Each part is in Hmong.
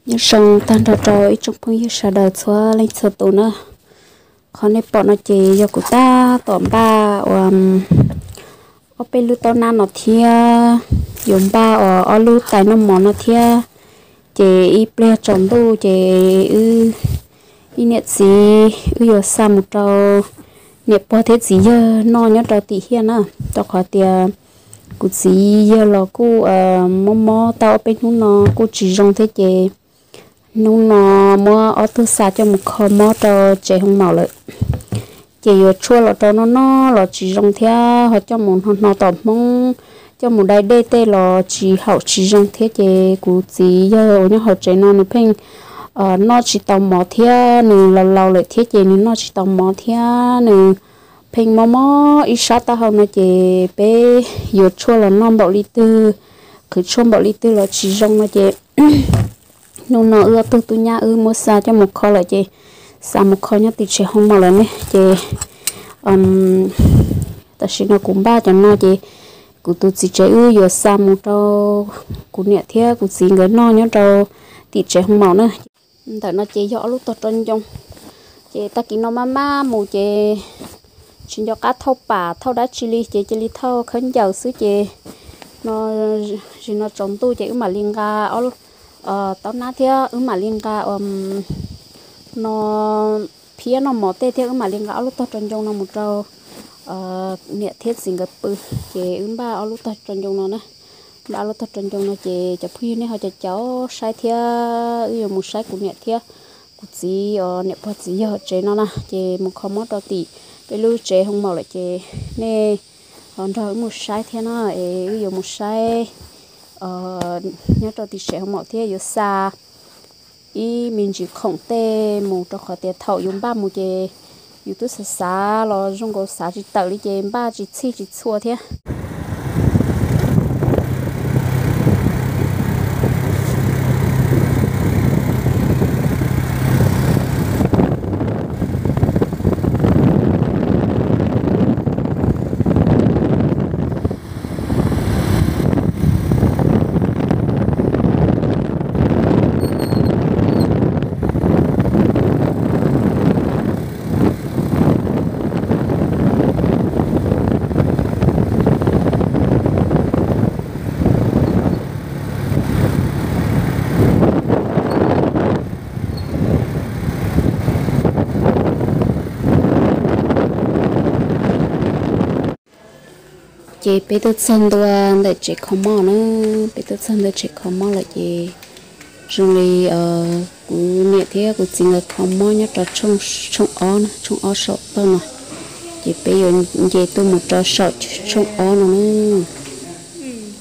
Nyob zoo tag nrho rau ib tsoom phooj ywg sawv daws txhua leej txhua tus na. Qhov nej pom no ces yog kuv tab tom npaj ua ob peb lub taub nab no thiab, yuav npaj ua ob lub tais noj mov no thiab. Ces ib pliag tsaus ntuj ces wb ib niam txiv wb yuav xa mus rau niam pog thiab txiv yawg noj nyob rau tim hiaj na, rau qhov tias kuv txiv yawg los kuj mob mob tau ob peb hnub no kuj tsis zoo thiab ces hnub no muab ob tug xa coj mus kho mob rau tsev hoo maum lawm. Ces yuav tshuaj los rau noj noj los tsis zoo thiab ho coj mus hno hno tom Hmoob, coj mus dai dej tej los tsis haum tsis zoo thiab ces kuv txiv yawg uas nyob hauv tsev no nws pheej noj tsis tau mov thiab nws laus laus lawm thiab ces nws noj tsis tau mov thiab nws pheej mob mob ib sab taub hau no ces peb yuav tshuaj los noj npaum li twg, qhwv tshuaj npaum li twg los tsis zoo no ces hnub no wb ob tug tub nyab wb muab xa coj mus kho lawm ces xa mus kho nyob tim tsev hoo maum lawm ne ces tam sim no kuv npaj cov no ces kuv tus txiv tsev wb yuav xa mus rau kuv niam thiab kuv txiv nkawd noj nyob rau tim tsev hoo maum na. Ntawm no ces yog ob lub tog rau ncoo, ces tag kis no maj maj mus ces tsis nco qab thauj pam thauj dab tsi li ces cia li thauj khaub ncaws xwb ces no, zim no tsaus ntuj ces wb mam li nqa ob taub nab thiab wb mam li nqa no phiab noj mov tej thiab wb mam li nqa ob lub tog rau ncoo no mus rau niam thiab txiv nkawd pw. Ces wb npaj ob lub tog rau ncoo no na, npaj ob lub tog rau ncoo no ces cov phooj ywg nej ho caum caum saib thiab wb yuav mus saib kuv niam thiab kuv txiv os, niam pog txiv yawg hauv tsev no na ces mus kho mob rau tim peb lub tsev hoo maum lawm ces nej ho nrog wb mus saib thiab no es wb yuav mus saib nyob rau tim tsev hoo maum thiab yuav xa ib me ntsis khoom tej mus rau qhov tias thaum yus npaj mus ces yus twb xav xav los zoo nkaus xav tsis tawm li ces npaj tsis txhij tsis txhua thiab. Ces peb tuaj txog ntua ntawm tsev kho mob na, peb tuaj txog ntua tsev kho mob lawm ces zoo li kuv niam thiab kuv txiv nkawd kho mob nyob rau tshooj ob na, tshooj ob saum toj no, ces peb yuav nce tuaj mus rau saum tshooj ob no na.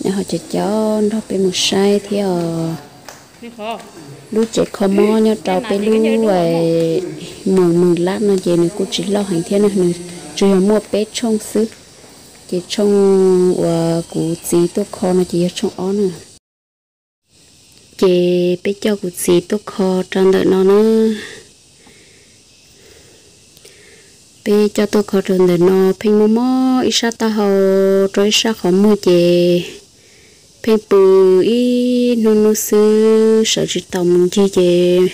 Nyob ho cov cov nrog peb mus saib thiab os. Lub tsev kho mob nyob rau peb lub mus Mws Lab no ces nws kuj tsis loj heev thiab na, nws tsuas yog muaj peb tshooj xwb. Ces tshooj uas kuv txiv tuaj kho no ces yog tshooj ob na. Ces peb coj kuv txiv tuaj kho rau ntawm no na. Peb coj tuaj kho rau ntawm no pheej mob mob ib sab taub hau rau ib sab qhov muag ces pheej pw ib hnub hnub xwb sawv tsis tau mus ncig ces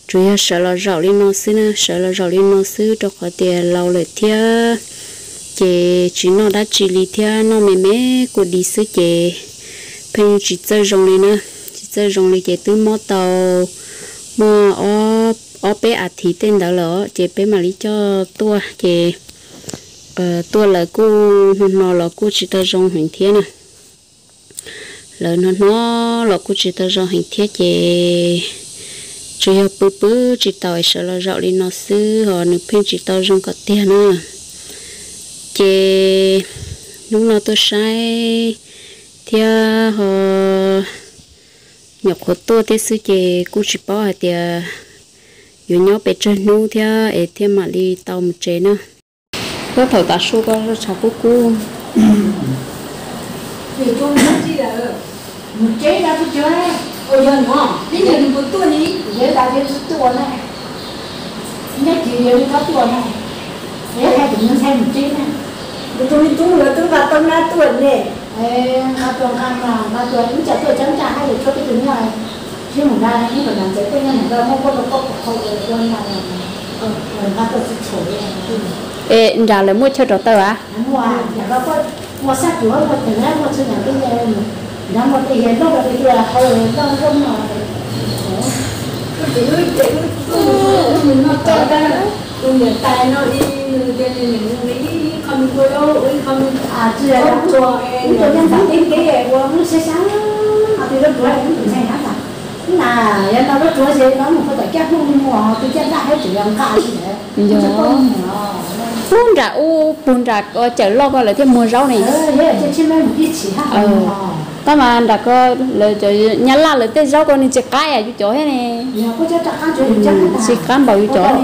tsuas yog sawv los zaum li no xwb na, sawv los zaum li no xwb rau qhov tias laus lawm thiab ces tsis noj dab tsi li thiab noj me me kua dis xwb ces pheej tsis txawj zoo li na, tsis txawj zoo li ces twb mob tau muaj ob peb as thiv tej ntawd lawm ces peb mam li coj tuaj ces tuaj lawv kuj hno hno los kuj tsis tau zoo heev thiab na. Lawv hno hno los kuj tsis tau zoo heev thiab ces tsuas yog pw pw tsis tau es sawv los zaum li no xwb ho nws pheej tsis tau zoo kom tiag na. Ces hnub no tuaj saib thiab ho nyuam qhuav tuaj thiab xwb ces kuj tsis paub hais tias yuav nyob pes tsawg hnub thiab es thiaj mam li tau mus tsev na. Koj thaum tav su koj tshav kub kub. Mus tsev na, tus cov, ua yog no, ib yog nws puas tuaj ni, yog tas yog tuaj na, nyob tsev yog nws tuaj na, es hais tias nws ntshai mus tsev na. Tus me tub yuav twb nqa tau nab tuaj ne, nqa tuaj nqa mas nqa tuaj ib tsam tuaj coob tsam hais tias tshuav peb tus nyob. Ib mus nqa ib mus nqa ntxeev tej nyob nram ko muab kuab rau koj puas khau ua nqa nqa tuaj tsis tshua li. Es nram lawv muaj chaw rauv taws a? Muaj sab plhuav muaj teev muaj txhua yam tej nrad muaj tej hiav nplooj rau tej hiav hau loj zoo no. Tus niam tais no ib tus niam tais no ib nws tias nws mus ib qho me tua ib qho me tua nyob nram teb teb ua lub sab sab, ho tus zaub ruav tus ntxhais hab tas, na, yog no zaub ruav ces no mus puag tom caj hmoob li mus, tus caj dab hab tseem yog nqa li ntawd. Ub, nram ub puag nram cawm loj ko lawv thiaj muag zaub ne. Tab mas nram ko lawv cov Nyab Laj lawv tej zaub ko nws tsis qab yam yus cov thiab ne. Tsis qab npaum yus cov ne.